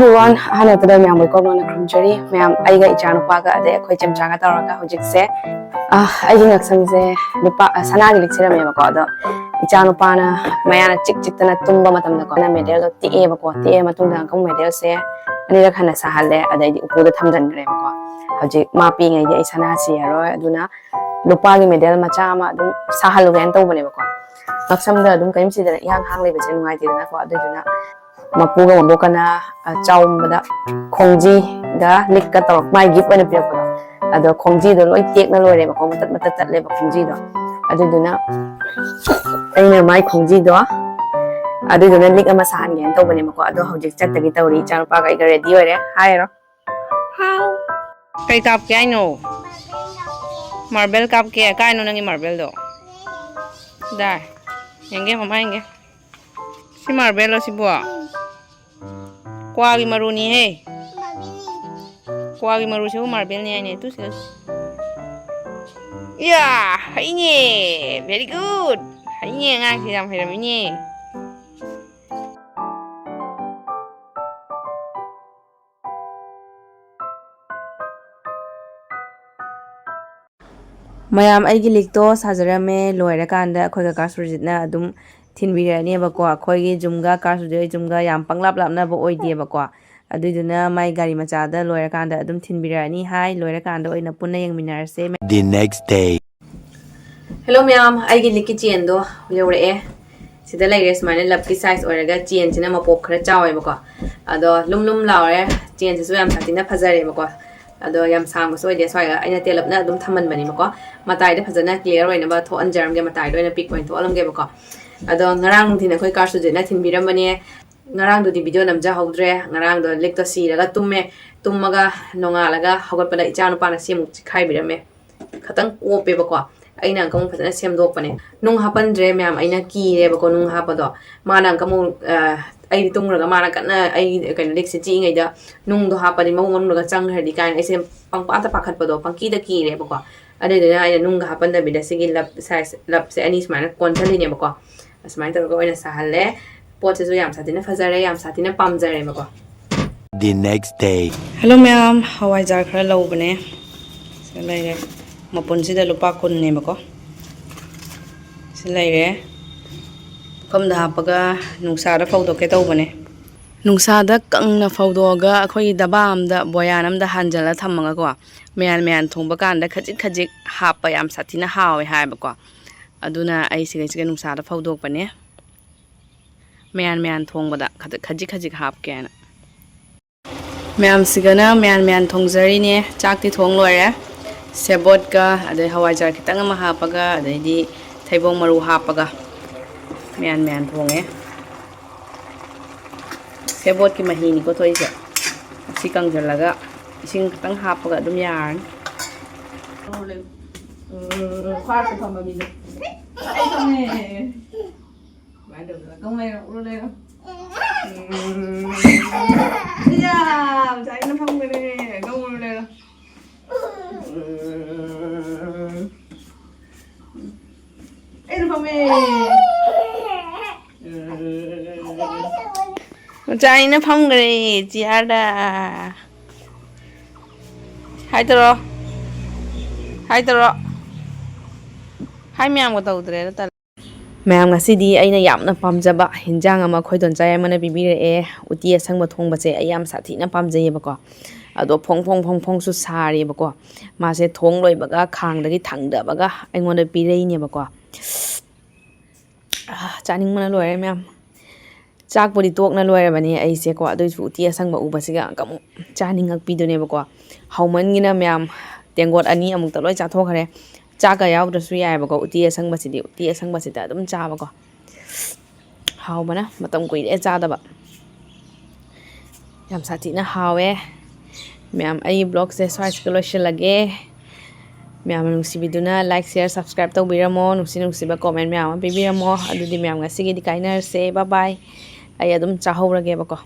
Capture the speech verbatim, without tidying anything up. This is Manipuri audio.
Everyone, ꯑꯍꯥꯟꯕꯗ ꯃꯌꯥꯝ welcome ꯅ ꯈꯨꯔꯨꯝꯖꯔꯤ꯫ ꯃꯌꯥꯝ, ꯑꯩꯒ ꯏꯆꯥꯅꯨꯄꯥꯒ ꯑꯗꯩ ꯑꯩꯈꯣꯏ ꯆꯦꯝꯆꯥꯒ ꯇꯧꯔꯒ ꯍꯧꯖꯤꯛꯁꯦ, ꯑ, ꯑꯩꯒꯤ ꯉꯛꯁꯝꯁꯦ ꯂꯨꯄꯥ, ꯑ, ꯁꯅꯥꯒꯤ ꯂꯤꯛ ꯁꯤꯔꯝꯃꯦꯕꯀꯣ꯫ ꯑꯗꯣ ꯏꯆꯥꯅꯨꯄꯥꯅ ꯃꯌꯥꯅ ꯆꯤꯛ ꯆꯤꯛꯇꯅ ꯇꯨꯝꯕ ꯃꯇꯝꯗꯀꯣ, ꯑꯩꯅ medal ꯗꯣ ꯇꯦꯛꯑꯦꯕꯀꯣ꯫ ꯇꯦꯛꯑ ꯃꯇꯨꯡꯗ ꯑꯃꯨꯛ medal ꯁꯦ ꯑꯅꯤꯔꯛ ꯍꯟꯅ ꯁꯥꯍꯜꯂꯦ, ꯑꯗꯩꯗꯤ ꯎꯄꯨꯗ ꯊꯝꯖꯤꯟꯈ꯭ꯔꯦꯕꯀꯣ꯫ ꯍꯧꯖꯤꯛ ꯃꯥ ꯄꯤꯛꯏꯉꯩꯗꯤ ꯑꯩ ꯁꯅꯥ ꯁꯤꯔꯔꯣꯏ, ꯑꯗꯨꯅ ꯂꯨꯄꯥꯒꯤ medal ꯃꯆꯥ ꯑꯃ ꯑꯗꯨꯝ ꯁꯥꯍꯜꯂꯨꯒꯦꯅ ꯇꯧꯕꯅꯦꯕꯀꯣ꯫ ꯉꯛꯁꯝꯗ ꯑꯗꯨꯝ ꯀꯔꯤꯝ ꯁꯤꯗꯅ ꯏꯍꯥꯡ ꯍꯥꯡ ꯂꯩꯕꯁꯦ ꯅꯨꯡꯉꯥꯏꯇꯦꯗꯅꯀꯣ꯫ ꯑꯗꯨꯗꯨꯅ ꯃꯄꯨꯒ ꯃꯕꯣꯛꯀꯅ, ꯑ, ꯆꯥꯎꯝꯕꯗ ꯈꯣꯡꯖꯤꯒ ꯂꯤꯛꯀ ꯇꯧꯔꯛ ꯃꯥꯏ gift ꯑꯣꯏꯅ ꯄꯤꯔꯛꯄꯗꯣ꯫ ꯑꯗꯣ ꯈꯣꯡꯖꯤꯗꯣ ꯂꯣꯏ ꯇꯦꯛꯅ ꯂꯣꯏꯔꯦꯕꯀꯣ, ꯃꯇꯠ ꯃꯇꯠ ꯇꯠꯂꯦꯕ ꯈꯣꯡꯖꯤꯗꯣ꯫ ꯑꯗꯨꯗꯨꯅ ꯑꯩꯅ ꯃꯥꯏ ꯈꯣꯡꯖꯤꯗꯣ, ꯑꯗꯨꯗꯨꯅ ꯂꯤꯛ ꯑꯃ ꯁꯥꯍꯟꯒꯦꯅ ꯇꯧꯕꯅꯦꯕꯀꯣ꯫ ꯑꯗꯣ ꯍꯧꯖꯤꯛ ꯆꯠꯇꯒꯤ ꯇꯧꯔꯤ, ꯏꯆꯥꯅꯨꯄꯥꯒ ꯑꯩꯒ ready ꯑꯣꯏꯔꯦ꯫ ꯍꯥꯏꯔꯣ꯫ ꯀꯩ ꯀꯥꯞꯀꯦ ꯍꯥꯏꯅꯣ? Marble ꯀꯥꯞꯀꯦ? ꯀꯥꯏꯅꯣ ꯅꯪꯒꯤ marble ꯗꯣ? ꯗꯥ, ꯌꯦꯡꯒꯦ, ꯃꯃꯥ ꯌꯦꯡꯒꯦ꯫ ꯁꯤ marble ꯂꯣ ꯁꯤꯕꯣ? ꯀ꯭ꯋꯥꯒꯤ ꯃꯔꯨꯅꯤꯍꯦ꯫ ꯀ꯭ꯋꯥꯒꯤ ꯃꯔꯨꯁꯤꯕꯨ marble ꯅꯤ ꯍꯥꯏꯅꯦ꯫ ꯇꯨ ꯁꯤꯗ꯫ ꯏꯌꯥ, ꯍꯩꯅꯦ꯫ Very good꯫ ꯍꯩꯅꯦ, ꯑꯉꯥꯡꯁꯦ ꯌꯥꯝ ꯍꯩꯔꯝꯃꯤꯅꯦ꯫ ꯃꯌꯥꯝ, ꯑꯩꯒꯤ ꯂꯤꯛꯇꯣ ꯁꯥꯖꯔꯝꯃꯦ꯫ ꯂꯣꯏꯔꯀꯥꯟꯗ ꯑꯩꯈꯣꯏ ꯀꯀꯥ ꯁꯨꯔꯖꯤꯠꯅ ꯑꯗꯨꯝ ꯊꯤꯟꯕꯤꯔꯛꯑꯅꯦꯕꯀꯣ꯫ ꯑꯩꯈꯣꯏꯒꯤ ꯖꯨꯝꯒ ꯀꯥ ꯁꯨꯔꯖꯤꯠ ꯍꯣꯏ ꯖꯨꯝꯒ ꯌꯥꯝ ꯄꯪꯂꯥꯞ ꯂꯥꯞꯅꯕ ꯑꯣꯏꯗꯦꯕꯀꯣ꯫ ꯑꯗꯨꯏꯗꯨꯅ ꯃꯥꯏ ꯒꯥꯔꯤ ꯃꯆꯥꯗ ꯂꯣꯏꯔꯀꯥꯟꯗ ꯑꯗꯨꯝ ꯊꯤꯟꯕꯤꯔꯛꯑꯅꯤ ꯍꯥꯏ꯫ ꯂꯣꯏꯔꯀꯥꯟꯗ ꯑꯣꯏꯅ ꯄꯨꯟꯅ ꯌꯦꯡꯃꯤꯟꯅꯔꯁꯦ꯫ The next day. Hello ꯃꯌꯥꯝ, ꯑꯩꯒꯤ ꯂꯤꯛꯀꯤ chain ꯗꯣ ꯌꯧꯔꯛꯑꯦ꯫ ꯁꯤꯗ ꯂꯩꯔꯦ ꯁꯨꯃꯥꯏꯅ, love ꯀꯤ size ꯑꯣꯏꯔꯒ chain ꯁꯤꯅ ꯃꯄꯣꯞ ꯈꯔ ꯆꯥꯎꯋꯦꯕꯀꯣ꯫ ꯑꯗꯣ ꯂꯨꯝ ꯂꯨꯝ ꯂꯥꯎꯔꯦ꯫ Chain ꯁꯤꯁꯨ ꯌꯥꯝ ꯁꯥꯊꯤꯅ ꯐꯖꯔꯦꯕꯀꯣ꯫ ꯑꯗꯣ ꯌꯥꯝ ꯁꯥꯡꯕꯁꯨ ꯑꯣꯏꯗꯦ, ꯁ꯭ꯋꯥꯏꯒ ꯑꯩꯅ ꯇꯦꯜꯂꯞꯅ ꯑꯗꯨꯝ ꯊꯝꯍꯟꯕꯅꯦꯕꯀꯣ꯫ ꯃꯇꯥꯏꯗ ꯐꯖꯅ clear ꯑꯣꯏꯅꯕ ꯊꯣꯛꯍꯟꯖꯔꯝꯒꯦ, ꯃꯇꯥꯏꯗ ꯑꯣꯏꯅ pic ꯑꯣꯏꯅ ꯊꯣꯛꯍꯜꯂꯝꯒꯦꯕꯀꯣ꯫ ꯑꯗꯣ ꯉꯔꯥꯡ ꯅꯨꯡꯊꯤꯟ ꯑꯩꯈꯣꯏ ꯀꯥꯔ ꯁꯨꯖꯤꯠꯅ ꯊꯤꯟꯕꯤꯔꯝꯕꯅꯦ꯫ ꯉꯔꯥꯡꯗꯨꯗꯤ video ꯅꯝꯖꯍꯧꯗ꯭ꯔꯦ꯫ ꯉꯔꯥꯡꯗꯣ ꯂꯤꯛꯇꯣ ꯁꯤꯔꯒ ꯇꯨꯝꯃꯦ꯫ ꯇꯨꯝꯃꯒ ꯅꯣꯡꯉꯥꯜꯂꯒ ꯍꯧꯒꯠꯄꯗ ꯏꯆꯥ ꯅꯨꯄꯥꯅ ꯁꯤ ꯑꯃꯨꯛ ꯆꯤꯛꯈꯥꯏꯕꯤꯔꯝꯃꯦ꯫ ꯈꯇꯪ ꯀꯣꯞꯄꯦꯕꯀꯣ꯫ ꯑꯩꯅ ꯑꯃꯨꯛ ꯐꯖꯅ ꯁꯦꯝꯗꯣꯛꯄꯅꯦ꯫ ꯅꯨꯡ ꯍꯥꯞꯄꯟꯗ꯭ꯔꯦ ꯃꯌꯥꯝ, ꯑꯩꯅ ꯀꯤꯔꯦꯕꯀꯣ ꯅꯨꯡ ꯍꯥꯞꯄꯗꯣ꯫ ꯃꯥꯅ ꯑꯃꯨꯛ, ꯑ, ꯑꯩꯗꯤ ꯇꯨꯝꯈ꯭ꯔꯒ ꯃꯥꯅ ꯀꯟꯅ ꯑꯩ ꯀꯩꯅꯣ ꯂꯤꯛꯁꯦ ꯆꯤꯛꯏꯉꯩꯗ ꯅꯨꯡꯗꯣ ꯍꯥꯞꯄꯗꯤ ꯃꯕꯨꯛ ꯃꯅꯨꯡꯗꯒ ꯆꯪꯈ꯭ꯔꯗꯤ ꯀꯥꯏꯅ ꯑꯩꯁꯦ ꯄꯪꯄꯥꯗ ꯄꯥꯈꯠꯄꯗꯣ, ꯄꯪꯀꯤꯗ ꯀꯤꯔꯦꯕꯀꯣ꯫ ꯑꯗꯨꯗꯨꯅ ꯑꯩꯅ ꯅꯨꯡꯒ ꯍꯥꯞꯄꯟꯗꯕꯤꯗ ꯁꯤꯒꯤ love size, love ꯁꯦ ꯑꯅꯤ ꯁꯨꯃꯥꯏꯅ ꯀꯣꯟꯁꯤꯜꯂꯤꯅꯦꯕꯀꯣ꯫ ꯑꯁꯨꯃꯥꯏꯅ ꯇꯧꯔꯒ ꯑꯣꯏꯅ ꯁꯥꯍꯜꯂꯦ꯫ ꯄꯣꯠꯁꯤꯁꯨ ꯌꯥꯝ ꯁꯥꯊꯤꯅ ꯐꯖꯔꯦ, ꯌꯥꯝ ꯁꯥꯊꯤꯅ ꯄꯥꯝꯖꯔꯦꯕꯀꯣ꯫ The next day. Hello ꯃꯌꯥꯝ, ꯍꯋꯥꯏꯖꯥꯔ ꯈꯔ ꯂꯧꯕꯅꯦ꯫ ꯁꯤꯗ ꯂꯩꯔꯦ꯫ ꯃꯄꯨꯟꯁꯤꯗ ꯂꯨꯄꯥ ꯀꯨꯟꯅꯦꯕꯀꯣ꯫ ꯁꯤ ꯂꯩꯔꯦ꯫ ꯄꯨꯈꯝꯗ ꯍꯥꯞꯄꯒ ꯅꯨꯡꯁꯥꯗ ꯐꯧꯗꯣꯛꯀꯦ ꯇꯧꯕꯅꯦ꯫ ꯅꯨꯡꯁꯥꯗ ꯀꯪꯅ ꯐꯧꯗꯣꯛꯑꯒ ꯑꯩꯈꯣꯏꯒꯤ ꯗꯕꯥ ꯑꯝꯗ, ꯕꯣꯌꯥꯟ ꯑꯝꯗ ꯍꯥꯟꯖꯜꯂ ꯊꯝꯃꯒꯀꯣ, ꯃꯌꯥꯟ ꯃꯌꯥꯟ ꯊꯣꯡꯕ ꯀꯥꯟꯗ ꯈꯖꯤꯛ ꯈꯖꯤꯛ ꯍꯥꯞꯄ ꯌꯥꯝ ꯁꯥꯊꯤꯅ ꯍꯥꯎꯋꯦ ꯍꯥꯏꯕꯀꯣ꯫ ꯑꯗꯨꯅ ꯑꯩ ꯁꯤꯒꯩꯁꯤꯒ ꯅꯨꯡꯁꯥꯗ ꯐꯧꯗꯣꯛꯄꯅꯦ꯫ ꯃꯌꯥꯟ ꯃꯌꯥꯟ ꯊꯣꯡꯕꯗ ꯈꯖꯤꯛ ꯈꯖꯤꯛ ꯍꯥꯞꯀꯦꯅ꯫ ꯃꯌꯥꯝꯁꯤꯒꯅ ꯃꯌꯥꯟ ꯃꯌꯥꯟ ꯊꯣꯡꯖꯔꯤꯅꯦ꯫ ꯆꯥꯛꯇꯤ ꯊꯣꯡ ꯂꯣꯏꯔꯦ꯫ ꯁꯦꯕꯣꯠꯀ, ꯑꯗꯩ ꯍꯋꯥꯏꯖꯥꯔ ꯈꯤꯇꯪ ꯑꯃ ꯍꯥꯞꯄꯒ, ꯑꯗꯩꯗꯤ ꯊꯩꯕꯣꯡ ꯃꯔꯨ ꯍꯥꯞꯄꯒ ꯃꯌꯥꯟ ꯃꯌꯥꯟ ꯊꯣꯡꯉꯦ꯫ ꯁꯦꯕꯣꯠꯀꯤ ꯃꯍꯤꯅꯤꯀꯣ ꯊꯣꯛꯏꯁꯦ꯫ ꯑꯁꯤ ꯀꯪꯁꯤꯜꯂꯒ ꯏꯁꯤꯡ ꯈꯤꯇꯪ ꯍꯥꯞꯄꯒ ꯑꯗꯨꯝ ꯌꯥꯔꯅꯤ꯫ ꯎꯝ, ꯐꯥꯔꯁꯇ ꯐꯝꯕ ꯃꯤꯗꯣ꯫ ꯑꯩ ꯐꯝꯃꯦ꯫ ꯁꯨꯃꯥꯏꯅ ꯇꯧꯗꯅ ꯀꯧ ꯂꯩꯔꯣ, ꯎꯔꯨ ꯂꯩꯔꯣ꯫ ꯎꯝ꯫ ꯏꯌꯥ, ꯃꯆꯥꯁꯤꯅ ꯐꯝꯈ꯭ꯔꯦ꯫ ꯀꯧ ꯎꯔꯨ ꯂꯩꯔꯣ꯫ ꯎꯝ꯫ ꯑꯩꯅ ꯐꯝꯃꯦ꯫ ꯎꯝ꯫ ꯃꯆꯥꯅꯤꯅ ꯐꯝꯈ꯭ꯔꯦ ꯆꯤꯌꯥꯔꯗ꯫ ꯍꯥꯏ ꯇꯧꯔꯣ꯫ ꯍꯥꯏ ꯇꯧꯔꯣ꯫ ꯍꯥꯏ ꯃꯌꯥꯝꯒ ꯇꯧꯗ꯭ꯔꯦꯗ ꯇꯜꯂꯦ꯫ ꯃꯌꯥꯝ, ꯉꯁꯤꯗꯤ ꯑꯩꯅ ꯌꯥꯝꯅ ꯄꯥꯝꯖꯕ ꯍꯤꯟꯖꯥꯡ ꯑꯃ ꯑꯩꯈꯣꯏ ꯗꯣꯟꯆꯥ ꯌꯥꯏꯃꯅ ꯄꯤꯕꯤꯔꯛꯑꯦ꯫ ꯎꯇꯤ ꯑꯁꯪꯕ ꯊꯣꯡꯕꯁꯦ ꯑꯩ ꯌꯥꯝ ꯁꯥꯊꯤꯅ ꯄꯥꯝꯖꯩꯌꯦꯕꯀꯣ꯫ ꯑꯗꯣ ꯐꯣꯡ ꯐꯣꯡ ꯐꯣꯡ ꯐꯣꯡꯁꯨ ꯁꯥꯔꯤꯕꯀꯣ꯫ ꯃꯥꯁꯦ ꯊꯣꯡ ꯂꯣꯏꯕꯒ ꯈꯥꯡꯗꯒꯤ ꯊꯥꯡꯗꯕꯒ ꯑꯩꯉꯣꯟꯗ ꯄꯤꯔꯛꯏꯅꯦꯕꯀꯣ꯫ ꯑꯥ, ꯆꯥꯅꯤꯡꯕꯅ ꯂꯣꯏꯔꯦ ꯃꯌꯥꯝ꯫ ꯆꯥꯛꯄꯨꯗꯤ ꯇꯣꯛꯅ ꯂꯣꯏꯔꯕꯅꯤ ꯑꯩꯁꯦꯀꯣ, ꯑꯗꯨꯏꯁꯨ ꯎꯇꯤ ꯑꯁꯪꯕ ꯎꯕꯁꯤꯒ ꯑꯃꯨꯛꯀ ꯑꯃꯨꯛ ꯆꯥꯅꯤꯡꯉꯛꯄꯤꯗꯨꯅꯦꯕꯀꯣ꯫ ꯍꯥꯎꯃꯟꯒꯤꯅ ꯃꯌꯥꯝ, ꯇꯦꯡꯀꯣꯠ ꯑꯅꯤ ꯑꯃꯨꯛꯇ ꯂꯣꯏ ꯆꯥꯊꯣꯛꯈ꯭ꯔꯦ꯫ ꯆꯥꯛꯀ ꯌꯥꯎꯗ꯭ꯔꯁꯨ ꯌꯥꯏꯑꯕꯀꯣ, ꯎꯇꯤ ꯑꯁꯪꯕꯁꯤꯗꯤ, ꯎꯇꯤ ꯑꯁꯪꯕꯁꯤꯗ ꯑꯗꯨꯝ ꯆꯥꯕꯀꯣ꯫ ꯍꯥꯎꯕꯅ ꯃꯇꯝ ꯀꯨꯏꯔꯦ ꯆꯥꯗꯕ꯫ ꯌꯥꯝ ꯁꯥꯊꯤꯅ ꯍꯥꯎꯋꯦ꯫ ꯃꯌꯥꯝ, ꯑꯩꯒꯤ ꯕ꯭ꯂꯣꯒꯁꯦ ꯁ꯭ꯋꯥꯏꯁꯤꯒ ꯂꯣꯏꯁꯤꯜꯂꯒꯦ꯫ ꯃꯌꯥꯝꯅ ꯅꯨꯡꯁꯤꯕꯤꯗꯨꯅ like, share, subscribe ꯇꯧꯕꯤꯔꯝꯃꯣ꯫ ꯅꯨꯡꯁꯤ ꯅꯨꯡꯁꯤꯕ comment ꯃꯌꯥꯝ ꯑꯃ ꯄꯤꯕꯤꯔꯝꯃꯣ꯫ ꯑꯗꯨꯗꯤ ꯃꯌꯥꯝ, ꯉꯁꯤꯒꯤꯗꯤ ꯀꯥꯏꯅꯔꯁꯦ꯫ Bye bye꯫ ꯑꯩ ꯑꯗꯨꯝ ꯆꯥꯍꯧꯔꯒꯦꯕꯀꯣ꯫